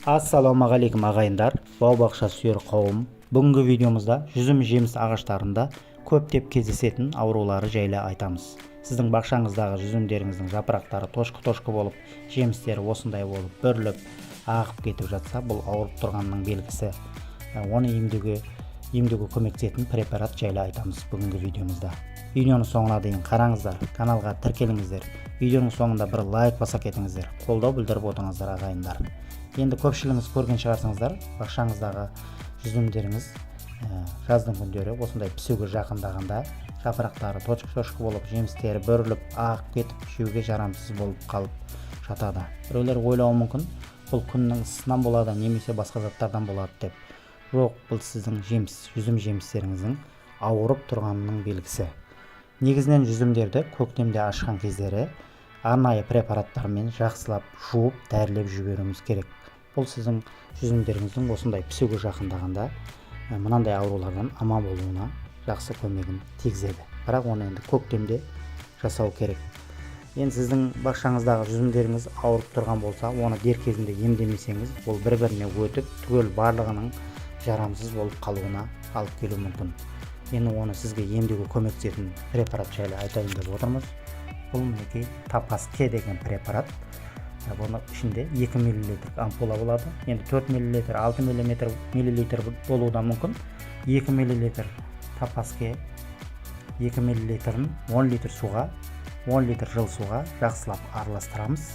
Ассалаумағалейкум, ағайындар, бау-бақша сүйер қауым! Бүгінгі видеомызда жүзім жеміс ағаштарында көптеп кездесетін аурулары жайлы айтамыз. Сіздің бақшаңыздағы жүзімдеріңіздің жапырақтары точка-точка болып, жемістері осындай болып бүріліп, ағып кетіп жатса, бұл ауырып тұрғанның белгісі. Оны емдеуге көмектесетін препарат жайлы айтамыз бүгінгі видеомызда. Видеоның соңына дейін қараңыздар, каналға тіркеліңіздер, видеоның соңында бір лайк баса кетіңіздер, қолдау білдіріп отырыңыздар, ағайындар. Енді көпшілігіңіз көрген шығарсыңыздар, бақшаңыздағы жүзімдеріңіз жаздың күндері осындай пісуге жақындағанда жапырақтары точка-точка болып, жемістері бүріліп, ағып кетіп, жеуге жарамсыз болып қалып жатады. Біреулер ойлауы мүмкін, бұл күннің ысысынан болады немесе басқа заттардан болады деп. Жоқ, бұл сіздің жүзім жемістеріңіздің ауырып тұрғанының белгісі. Негізінен жүзімдерді көктемде ашқан кездері арнайы препараттармен жақсылап жуып, дәрілеп жіберуіміз керек. Бұл сіздің жүзімдеріңіздің осындай пісуге жақындағанда мынандай аурулардан аман болуына жақсы көмегін тигізеді. Бірақ оны енді көктемде жасау керек. Енді сіздің бақшаңыздағы жүзімдеріңіз ауырып тұрған болса, оны дер кезінде емдемесеңіз, ол бір біріне өтіп, түгел барлығының жарамсыз болып қалуына алып келуі мүмкін. Енді оны сізге емдеуге көмектесетін препарат жайлы айтайын деп отырмыз. Бұл, мінекей, Тапас К деген препарат. Бұның ішінде 2 миллилитр ампула болады. Енді 4 миллилитр, 6 миллилитр болуы да мүмкін. 2 миллилитр Тапас К, 2 миллилитрін 10 литр суға, 10 литр жылы суға жақсылап араластырамыз.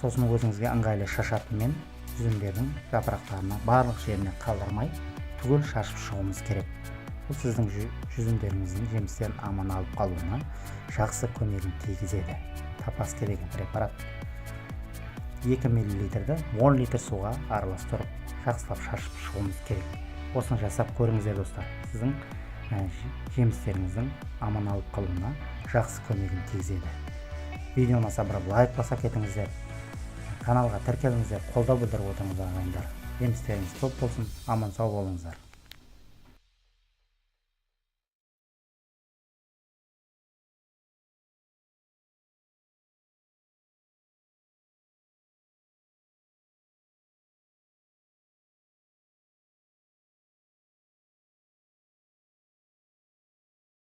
Сосын өзіңізге ыңғайлы шашатынмен жүзімдердің жапырақтарына, барлық жеріне қалдырмай, түгел шашып шығуымыз керек. Бұл сіздің жүзімдеріңіздің жемістерін аман алып қалуына жақсы көмегін тигізеді. Тапас К деген препарат, 2 миллилитрді 10 литр суға араластырып, жақсылап шашып шығуымыз керек. Осыны жасап көріңіздер, достар. Сіздің жемістеріңіздің аман алып қалуына жақсы көмегін тигізеді. Видео ұнаса, бір лайк баса кетіңіздер, каналға тіркеліңіздер, қолдау білдіріп отырыңыздар, ағайындар. Жемістеріңіз көп болсын, аман сау болыңыздар!